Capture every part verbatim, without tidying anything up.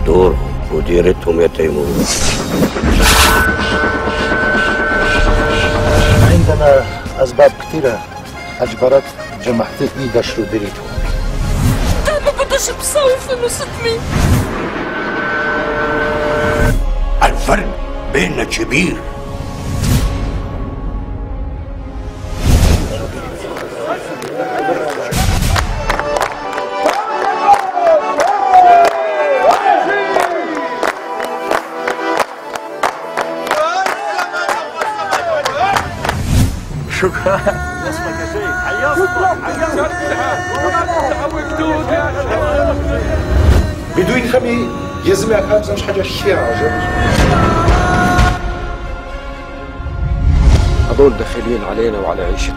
دورهم وديرتهم يا تيمور. عندنا أسباب كثيرة أجبرت جماعتي يدشروا بريتهم. تم بدش بصوف إنه ستمية. الفرق بيننا كبير. شكرا. بدون خمي يزم يا خمسة مش حاجة شيء. هذول دخيلين علينا وعلى عيشتنا،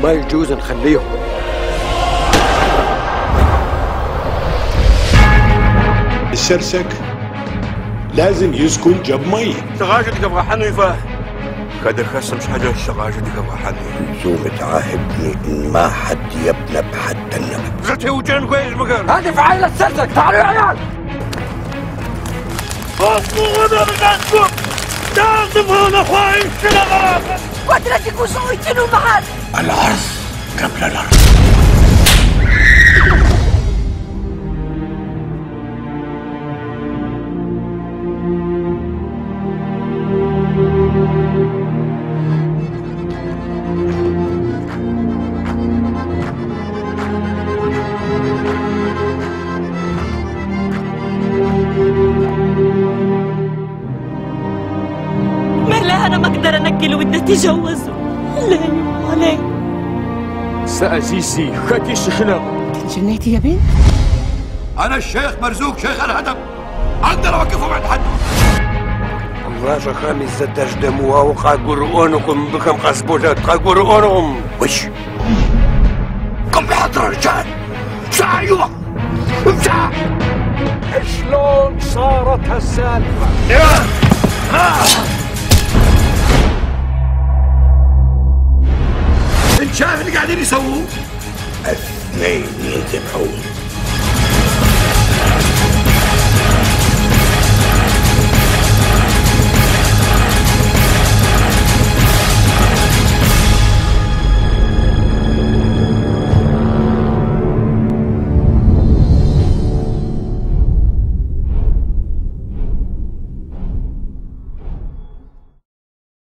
ما يجوز نخليهم. السرسك لازم يسكن جنب مية. شغاجة دي كفغا حنو يفا. كادر خاصة مش حاجة شغاجة دي كفغا حنو. زوم تعاهدني إن ما حد يبنى بحد النبي. زتي وجن كويس مقر. هذه فعيلة السرسك، تعالوا يا عيال. اصبروا، هذا الغزو لازم هنا خاين كده غلط. قدرتك وصوتي ومعاد. العرض قبل الأرض. مالاه أنا ما أقدر أنقل ودي أتجوزه. لا يا علي. سأزيسي خدي شخنا. كنت جنيتي يا بنت؟ أنا الشيخ مرزوق، شيخ الهدم. أقدر أوقفهم عند حد. الله شخامي زدش دموها وقاقر أونكم بكم قصبولات، قاقر أونكم. وش؟ قم بحضر الرجال. ساعة يوم. امسح. شلون صارت هالسالفة؟ انت شايف اللي قاعدين يسووه؟ اثنين ينذبحون.